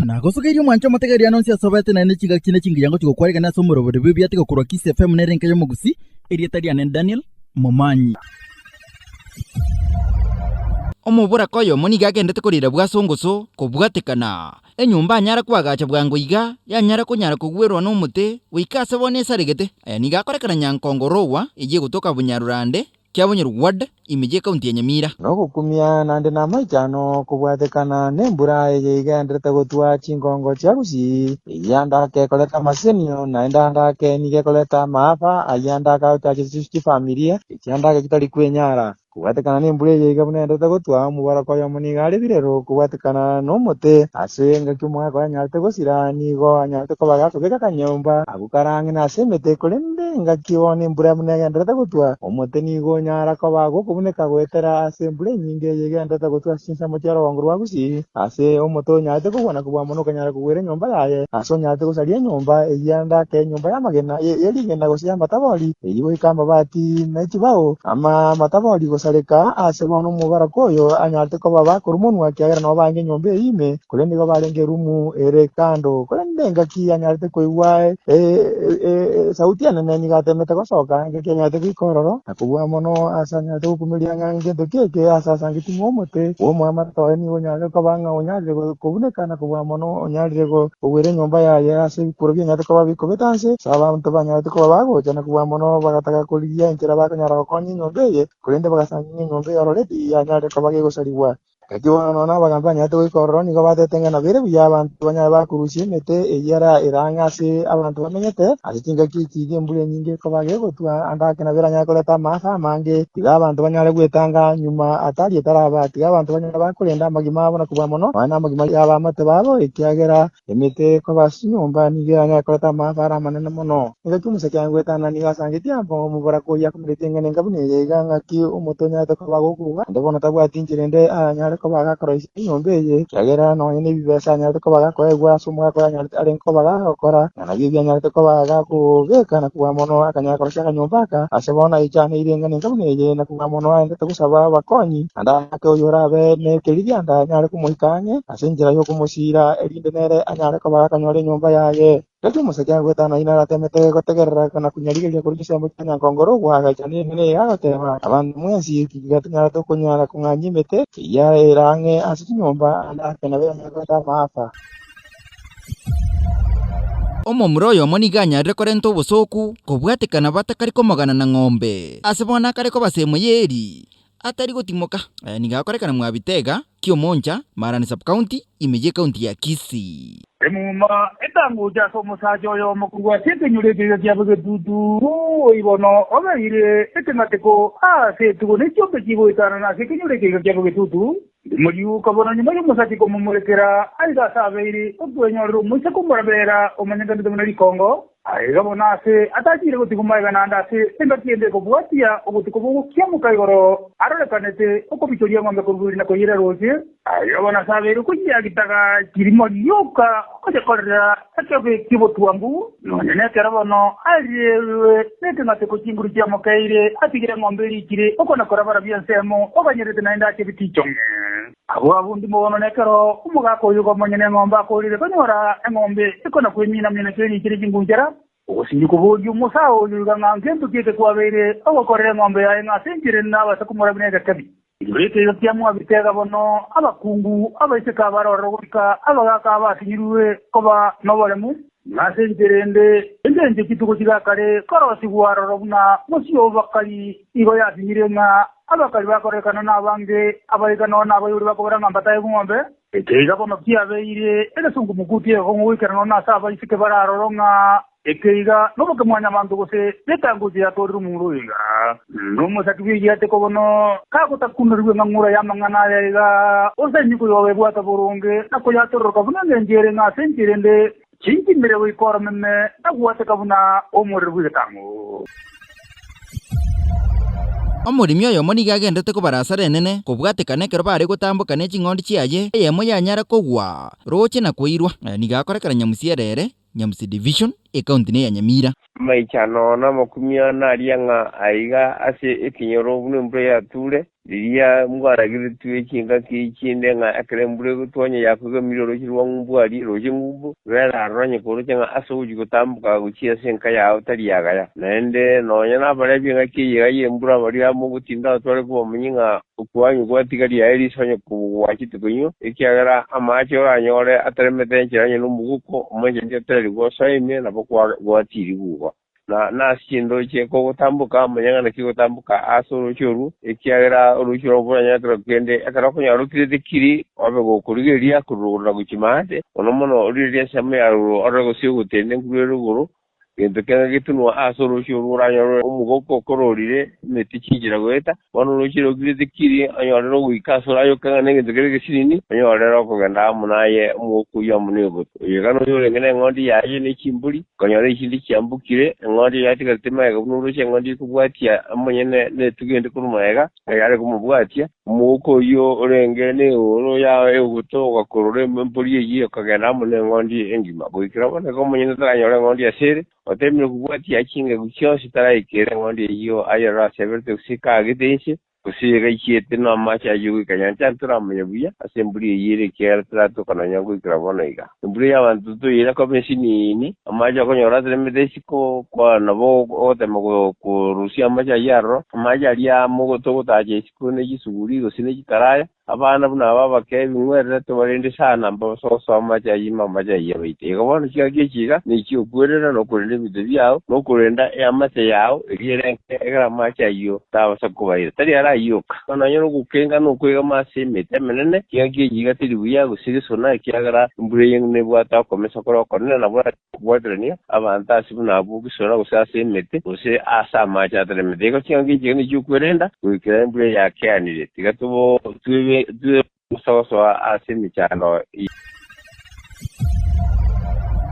Nagosogeirie omwancho omotegereria nonsi ase obete naende chingaki chinde chingiya ngochia gokwaregana ase omorobori bw'ebiatiko korwa Kisii FM nere enka y'omogusii, erieta riane Daniel Momanyi. Omoboraka oyomo nigo agendete korera bwasongoso kobwatekana enyomba anyare koagacha bwango iga yanyare konyara kogwerwa nomote goika ase bono esaregete. Aya nigo akorekana Nyankongo Rogwa eyio egotoka Bunyarurande Kiabonyoru Ward, ime y'Ekaunti ya Nyamira. Nogokumia naende namaichano kobwatekana nembura eye igenderete gotwa chingongo chia Gusii, eyio ande ake ekoreta amasenio, naende ande ake nigo ekoreta amaafa, ayio ande ake agochacha chifamilia echi ande ake chitari kwenyara. Kobwatekana nembura eye iga buna enderete gotwa, omobaraka oyomo nigo are birero kobwatekana nomote. Ase engaki omogaka oye anyarete gosira, nigo anyarete koba gakobeka akanyomba agwo kare ang'e nase emete, korende engaki bono embura buna egendererete gotwa, omote nigo onyara koba gokobuneka goetera ase embura enyinge eye egendererete gotwa ase chinsemo chia rogongo rwa Gusii. Ase omote onyarete kogwa na kobua mono okanyara kogwera enyomba yaye, ase onyarete gosaria enyomba eyio ande ake enyomba y'amagena ye rigena gose y'amatabori, eyio goika amabati ne chibao, ama amatabori gosareka, ase bono omobaraka oyo anyarete koba bakorumonwa, ekiagera nabo barenge enyomba eyio ime, korende nigo barenge erumu ere kando. Korende engaki anyarete koigwa esauti enene nigo atemete gosoka, engaki anyarete goika ororo, na kobua mono ase anyarete gokumeria ng'a ngento ki eke ase asangetie ng'a omote bw'omoamate oye nigo onyarire koba ng'a onyarire kobuneka, na kobua mono onyarire kogwera enyomba yaye ase ebikuro bianyarete koba bikobeta nse, ase abanto banyarete koba bagocha, na kobua mono bagataka korigia enchera bakonyara gokonya enyomba eye, korende bagasangia ng'a enyomba eye already yanyarire koba gegosarigwa. Gaki bono nonya nabagambi banyarete goika ororo, nigo batete ng'a nabere buya abanto banyare bakorusia emete eyio ere ang'e ase abanto bamenyete, ase chingaki echi iga embura enyinge ekoba gegotwa, ande ake nabo eranyare koreta amaaso amange. Tiga abanto banyare gwetanga nyuma hatari etaraba, tiga abanto banyare bakorenda amagima abo na kobua mono nonya namagima y'abaamate babo, ekiagera Emete ekoba ase chinyomba nigo eranyare koreta amaabara amanene mono. Engaki omosake agoetana nigo asangetie amo omoboraka oyio akomeretie eng'ana enga buna eye iga, ng'aki omote onyarete koba agokugwa, naende bono tabwati inchera ende aranyare koba agakoroisia enyomba eye, ekiagera nonya nebibesa anyarete koba agakoegwa ase omogaka oyo anyarete arenge koba agagokora, na nabio ebianyarete koba agakobeka na kobua mono akanyara korosia akanyomba aka, ase bono aichaneire eng'ana enga buna eye, na kobua mono aendete gosaba abakonyi, naende ake oyorabe nekerigianda anyare komoika ang'e. Ase enchera y'okomosiira, erinde nere anyare koba akanyora enyomba yaye. Gaki omosacha agoetana inwe aratemete gotegerera na konyarigereria korwa chinsemo chia nyankongoro ogoagacha neng'ina eye agoteba, Abanto mwensi tiga tonyarete okonyara kong'anyia emete eyio ere ang'e ase chinyomba, ande ake nabo eranyare koreta amaafa. Omomura oyomo nigo anyarire korenta obosooku kobwatekana batakari komogana na ng'ombe, ase bono akare koba semo y'eeri atari gotimoka. Aya nigo akorekana mw'Abitega, Kiomoncha, Marani Sub-county, ime y'ecounty ya Kisii. Emuma etangocha ase omosacha oyomo korwa ase ekenyoro ekeiga kiabo egetutu, oyio bono obeire ekeng'ateko ase etugo ne chiombe chigoetanana ase ekenyoro ekeiga kiabo egetutu. Ndimoriuka bono nyuma y'omosacha komomorekera aiga ase abeire okwenyorera omoiseke omorabera omanyekanete buna rikongo. Aiga bono aase atachiire gotigwa magega naende ase engaki ende ekobwatia obotuko bogokiamoka igoro arorekanete okobichoria eng'ombe korwa bweri na koyeira roche. Aiga bono ase abeire okoyiagitaga chirimo rioka okoyekorera ekebe ki'obotwangu, nonya nekero bono aerirwe nekeng'ateko chinguru chiamokeire, atigire eng'ombe eriikire okona-koraba-rabia ensemo, oganyerete naende ache bitichong'e. Abwo abwo ndimo bono nekero omogaka oyio omonyene eng'ombe akoorire konyora eng'ombe ekona kwemina-mina keriikire chingunchara, ogosinywa koboria omosae oyo iga ng'a ngento ki eke kwabeire ogokorera eng'ombe yaye ng'a ase enchera ende nabase komorabia negekebi. Igoro ekeigo kiamwabitega bono abakungu abaiseke abarororo goika abagaaka abasinyirwe koba noboremu, ng'a ase enchera ende engencho chitugo chigakare korosigwa aroro buna mosio obakari igo yasinyire ng'a Abakari bakorekana nabange, abaika nonya nabaibori bakobora ng'a mbataegwe ng'ombe. Ekeiga bono kiabeire egesungumukuti egekong'u goikera nonya nase abaiseke bare aroro ng'a ekeiga noboke mwanyabanto gose netanguche yatoorire omomura oyo iga. Nomosaki bw'egiateko bono kagotakunerigwa eng'ang'ura y'amang'ana aya iga, osenywe koyoba ebwata boronge na koyatororoka buna engencho ere ng'a ase enchera ende chinchimire goika oromeme na gwateka buna omorero bw'egetang'u. Omoremi oyomo nigo agenderete kobara asara enene kobwatekana ekero bare gotamboka ne ching'ondi chiaye, eyemo yanyara kogwa roche na koirwa. Aya nigo akorekana Nyamusi erere, Nyamusi Division, ekaunti neya Nyamira. Amaichano namakumia naria ng'a aiga ase ekenyoro buna embura yature. Riria mwarageretwe chingaki chinde ng'a ekero embura egotwa onye yakoigamire oroche rwa ng'umbu aria, roche ng'umbu, bera aroro onye koroche ng'a ase ogochia gotamboka gochia ase enka yao tari agaya. Naende nonya nabarebia engaki eye iga y'embura baria mogotinda otware kobamanyia ng'a okwanywa gwatigaria aye riso onye gwachete konywa, ekiagera amache oranyore ataremete enchera onye nomoguko, omonchani otererigwe osoe ime, nabo gwatiirigwe igo. Na nase chindoche kogotamboka, manya ng'a naki ogotamboka ase orooche orwo, ekiagera orooche orwo boranyare kero kende ekero okonyora rokirete kiri, obe gokorigereria korwa rogoro na gochia maate, mono mono origererie ensemo ya rogoro orore gose ogotenda enkuru ere rogoro, gento keng'e getunwa ase orooche orwo oranyore omogoko okororire emete chinchera goeta. Bono orooche rokirete kiri, onyorere ogoika ase orayoke ng'a negento kere egesinini, onyorere okogenda amo naye omogoko oyio amo negoto. Oyo iga noyo orenge neng'ondi yaye ne chimbori, okonyora echinde chiambukire, eng'ondi eye yatigarete magega buna orooche eng'ondi ekobwatia omonyene netugo ende korwa magega, yare komobwatia. Omogoko oyio orenge neoro ya egoto ogakorora embori eyio ekagenda amo neng'ondi engima. Goikera bono iga omonyene taranyora eng'ondi ase ere, Oteemire kobwatia chingegu chionsi taraikera eng'ondi eyio ayerore aseberete gose ekaagete inse, gose egaichiete namache ayio goika nyancha ntoramanya buya ase embura eyio ere ekiagera teratoka nonya ngoikera bono iga. Embura y'abanto toyeira koba ensinini, amache okonyora ateremete isiko kwa nabo ogotema korusia amache ayio aroro, amache aria amo togotacha isiko ne chisuguri gose ne chikaraya. Abana buna aba abake ebing'werere tobarende sana, mbabase gosoa amache ayio ime amache ayio abaite. Igo bono chingaki echi iga nechi'okwerera na okorenda ebinto biao, na okorenda eamate yao, eria ere enke, ekero amache ayio tabasa kobaira. Tari aro ayio oka, nonya nogokenga na okwegama ase emete emenene, chingaki echi iga teri buya gose gesona, ekiagera embura eye nebwate okomesa kore okonene, nabo Kobwaterania abanto ase buna abwo gesona gose ase emete, gose aase amache ataremete. Igo chingaki echi nigo chi'okwerenda goikera embura yakeanire. Tiga twebe gosoa ase emechando eye.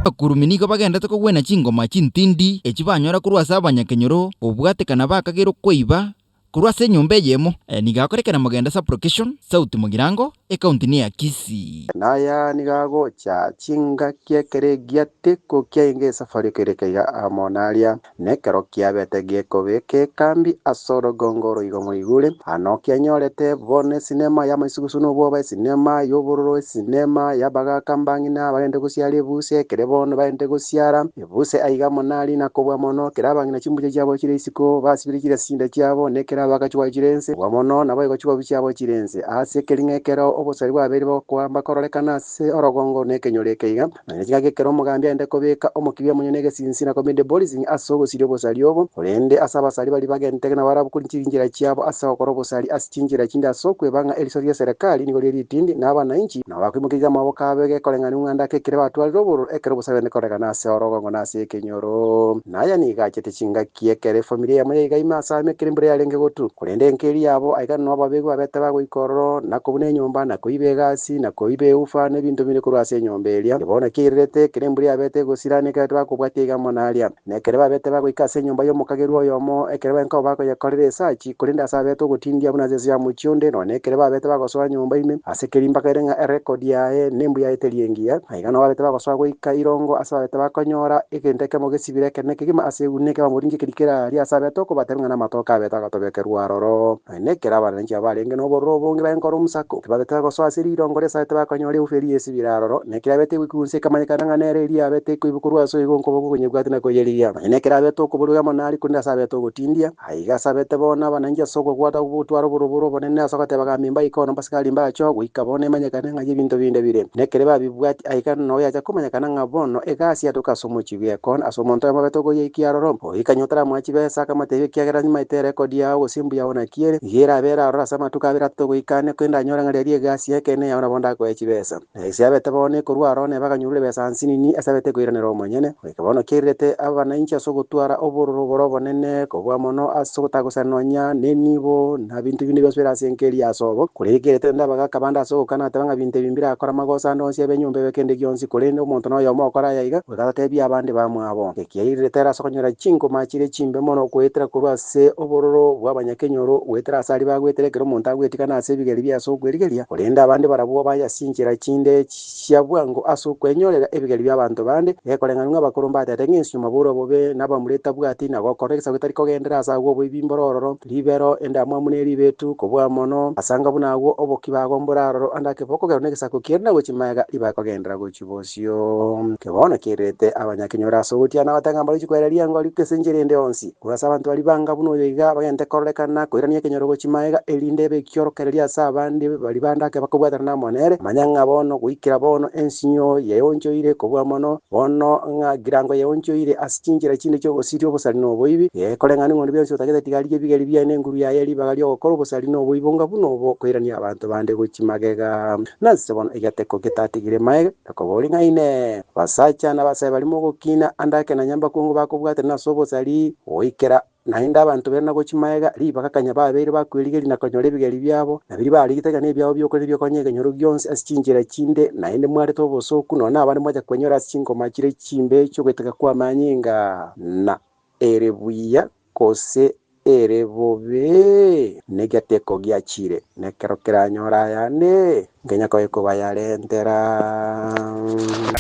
Abakurumi nigo bagendete kogwena chingoma chintindi echi banyora korwa ase abanyakenyoro kobwatekana bakagerwa koiba Korwa ase enyomba eyemo, aya nigo akorekana Mogenda Sub-location, South Mugirango, Ekaunti ne ya Kisii. Naya nigo agocha chingaki ekero egiateko kiaenga esafari ekereka iga amo naria, na ekero kiabete gekobeka ekambi ase orogongo oroigo moigure. Ano kianyorete bono esinema y'amaisugusu na obwoba, esinema y'obororo, esinema y'abagaaka mbang'ina bagende gosiara ebuse, ekere bono bagende gosiara. Ebuse aiga amo naria na kobua mono, kera abang'ina chimbuche chiabo chire isiko, basibire chire ase chinda chiabo, na ekero abagachi chire inse, kobua mono naboigo chigobi chiabo chire inse. Ase ekering'o ekero obosari bwabeire bokoamba kororekana ase orogongo na ekenyoro eke iga, nonya chingaki ekero omogambi aende kobeka omokibi omonyene egesinsi na komende policing ase ogosiria obosari obo, korende ase abasari baria bagentete nabarabwo kori chinchera chiabo ase ogokora obosari ase chinchera chinde ase okweba ng'a eriso ri'eserekari nigo rire ritindi, na abanainchi nabo bakoimokereria amaboko abo egekoreng'ana ng'a ndake ekere batwarire obororo ekero obosabe bwende korekana ase orogongo na ase ekenyoro. Na aya nigo achete chingaki ekero efamiri eyemo yaiga ime ase ame ekero embura yarenge gotu. Korende enka eria yabo aiga noo ababegu babete bagoika ororo, na kobuna enyomba, na koiba egasi, na koiba eufa, na ebinto binde korwa ase enyomba eria. Bono kiairerete ekero embura yabete egosira, na ekero tibakobwatia iga amo naria. Na ekero babete bagoika ase enyomba y'omokagerwa oyomo, ekero baenka bakoyekorera esachi, korende ase abete ogotindia buna ase ense ya mochie onde, nonya nekero babete bagosoa nyomba ime, ase keria mbakaire ng'a erekodi yaye nembuya yaye teri engiya. Aiga nabo babete bagosoa goika irongo ase babete bakonyora egento ekemo gesibire ekenene kegima ase eguni ekebamboringi keria kere aria ase abete okobatebia ng'a namatoke abete agatobekerwa aroro. Nonya nekero abananchi aba barenge nobororo obonge baenkora omosako, tibabete bagosoa ase rirongo ri'ase abete bakonyora eufu eria esibire aroro, na ekero abete goikunsa ekamanyekana ng'a nere eria abete koiba korwa ase oigo nkoboko konyebwati na koyerigia. Nonya nekero abete okoborigwa amo naria korende ase abete ogotindia, Aiga ase abete bono abananchi ase okogwata gotwara oboroboro obonene ase ogoteba gambi mbaike ono mbasikari mbache oo goika bono emanyekane ng'a y'ebinto binde bire. Nekere babibwati aiga noo yacha komanyekana ng'a bono egasi yatoka ase omochie bw'ekona ase omonto oyomo obete okoyeikia aroro. Goika nyuma taramoa chibesa akamotebia ekiagera nimaete erekodi yao gose mbuya ao naki ere, iga erabe ere aroro ase amatuko abere atato goika ane korende anyore ng'a riaria egasi y'ekeene yao nabo ndakoe chibesa. Na ase abete bono ekorwa aroro neba akanyorwa ebesa nsinini ase abete koiranera omonyene. Goika bono kiairerete abanainchi ase ogotwara obororo bore obonene kobua mono ase ogotagosana nonya nenibo na binto binde bionsi bire ase enka eria ase obo. Korende kiairerete naende abagaaka bande ase ogokana ateba ng'a binto ebi mbirakore amagoso ande onsi ebe enyomba ebe kende gionsi, korende omonto noyomo okora aya iga, goika atatebie abande bamwabo. Ekiairerete ere ase okonyora chingoma chire chimbe mono goetera korwa ase obororo bw'abanya. abanyakenyoro goetera ase aria bagwetera ekero omonto agwetikana ase ebigeri bia ase okwerigeria, korende abande barabwo bayasinchera chinde chia bwango ase okwenyorera ebigeri bia abanto bande, gekoreng'ana ng'a abakoro mbatete ng'a ensinyoma bore obobe na abamura etabwati na gokora egesaku getari kogendera ase agwo oboibi mbore ororo, ribero, endamwamu na eribetu, kobua mono, asanga buna agwo oboki bagombora aroro ande ake bokogerwa negesaku kiaino na gochia magega ribakogenderera gochia bosio. Eke bono kerete abanyakenyoro ase ogotiana goteba ng'a mbarochie koereria riango riko ase enchera ende yonsi. Korwa ase abanto baria banga buna oyo iga bagente kororekana koirania ekenyoro gochia magega, erinde ebe ekiorokererio ase abande baria bande ake bakobwatana namo nere. Manya ng'a bono goikera bono ensinyo yeonchoire kobua mono, bono ng'a girango yeonchoire ase chinchera chinde chi'ogosiria obosari na oboibi, gekoreng'ana ng'a onde bwensi otagete tiga arigie ebigeri biaye na enguru yaye ribaga ri'ogokora obosari na oboibi bonga buna obo koirania abanto bande gochia magega. Nase bono egeteko getatigire magega, na koboria ng'a Inee! Abasacha na abasae baria mogokina ande ake na nyambakungu bakobwatana ase obosari, goikera Naende abanto baria nagochia magega ribaga kanya babeire bakwerigeria na konyora ebigeri biabo, na biria barigete ng'a nebiabo biokoria biokonya ekenyoro gionsi ase chinchera chinde, naende mwarete obosooku, nonya nabande mwacha kwenyora ase chingoma chire chimbe chi'ogoiteka kw'amanyinga, na ere buya gose ere bobe, negeteko giachire, nekero keranyore ayande, nkenya koye kobayarentera.